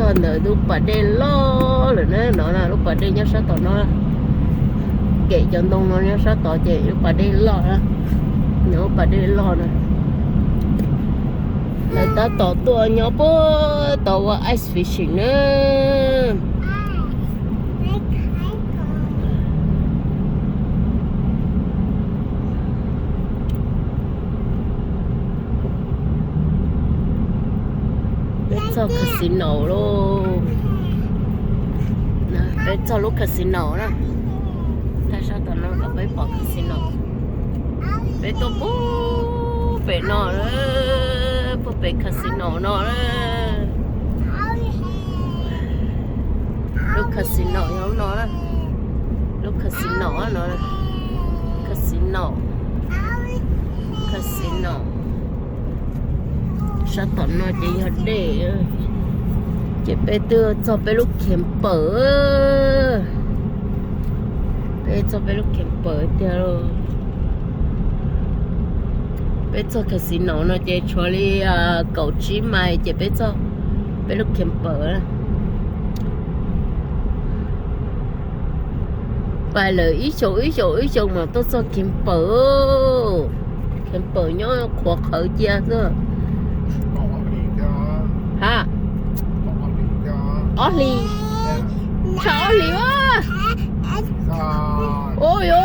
Ntawm lub pas dej loj lawm na, no na, lub pas dej nyob sab tom no. Kem cov ntoo no nyob sab tod ces lub pas dej loj na. Nyob lub pas dej loj na. Lawv tab tom tuaj nyob puag tod ua ice fishing na. Peb txog casino lauj. Peb txog lub casino na. Thaij sab tom no kom peb pom casino. Peb tuaj puag pem no, puag pem casino no. Lub casino yog lub no na. Lub casino no. Casino. Casino. Sab tom no ces yog dej. Ces peb twb txog peb lub camper. Peb txog peb lub camper tiag lauj. Peb txog casino no ces tshuav li kaum tsib mais ces peb txog peb lub camper. Pais lawm ib xyoos ib xyoos ib xyoos mas tuaj txog camper. Camper nyob qhuav qhawv cia xwb. Ha, ob hlis, tshaj ob hlis a. Ua, yo,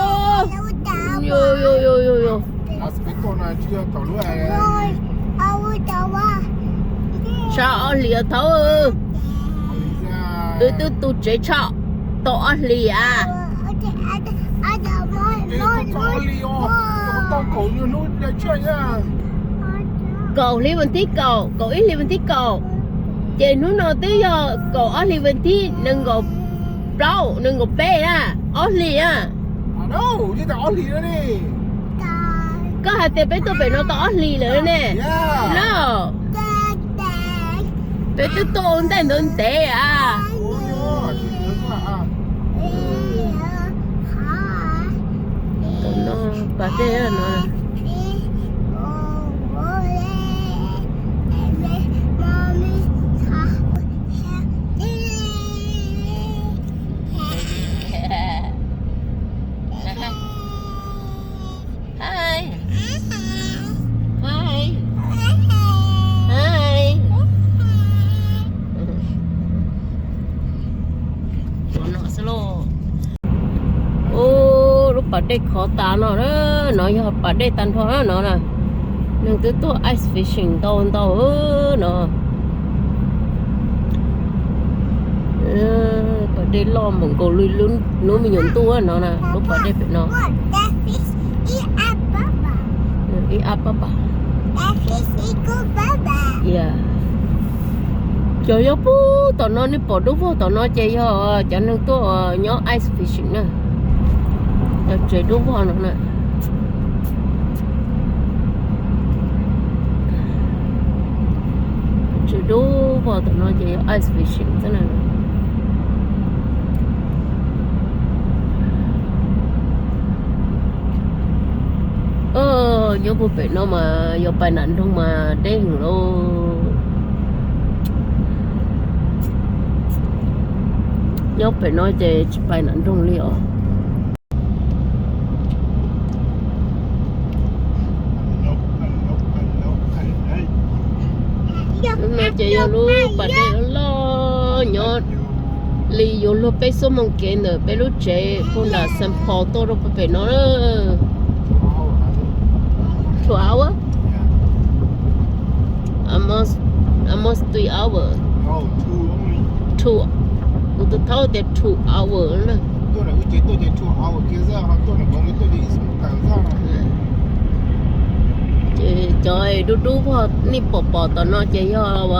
yo, yo, yo, yo. Tshaj ob hlis thaub. Wb twb tu tsev tshaj tau ob hlis a. Kaum hli vas thib kaum, kaum ib hli vas thib kaum, ces hnub no twb yog kaum ob hli vas thib nees nkaum plaub nees nkaum peb na, ob hlis na. Koj hais tias peb tuaj pem no tau ob hlis lawm ne. No, peb twb tuaj ua ntej ntawd ntev a. Tom no pas dej no. Hi. Hi. Hi. Ua no xwb lauj. Ub, lub pas dej khov tas no na, no yog pas dej tag nrho na no na. Neeg twb tuaj ice fishing ntau ntau no. Pas dej loj npaum nkaus li lub me nyuam ntuj no na, lub pas dej pem no. Ib ab pab pas. Cov yog puag tom no nej pom dub vog tom no ces yog cov neeg tuaj nyob ice fishing na. Cov tsev dub vog no na. Tsev dub vog tom no ces yog ice fishing xwb na. Nyob puag pem no mas yog pais nram nroog mas deb heev lauj. Nyob pem no ces tsis pais nram nroog li os. No ces yog lub pas dej loj nyob li yuav luag peb xuab moos kev ntawm peb lub tsev puag nram Saint Paul tuaj rau puag pem no. Two hour? Almost, almost three hour. Two. Kuv tus thaub tias two hour na. Ces cov dub dub vog nej pom pom tom no ces yog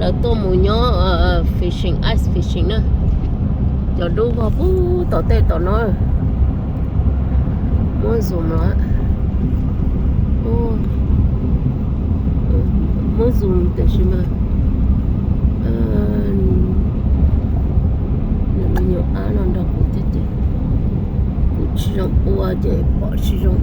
lawv tuaj mus nyob fishing, ice fishing na. Cov dub vog puag tom tej tom no. Muab zoom los, muab zoom tiam sis mas nws me nyuam ab no nrog kuv thiab ces kuv tsis zoo ua ces pom tsis zoo.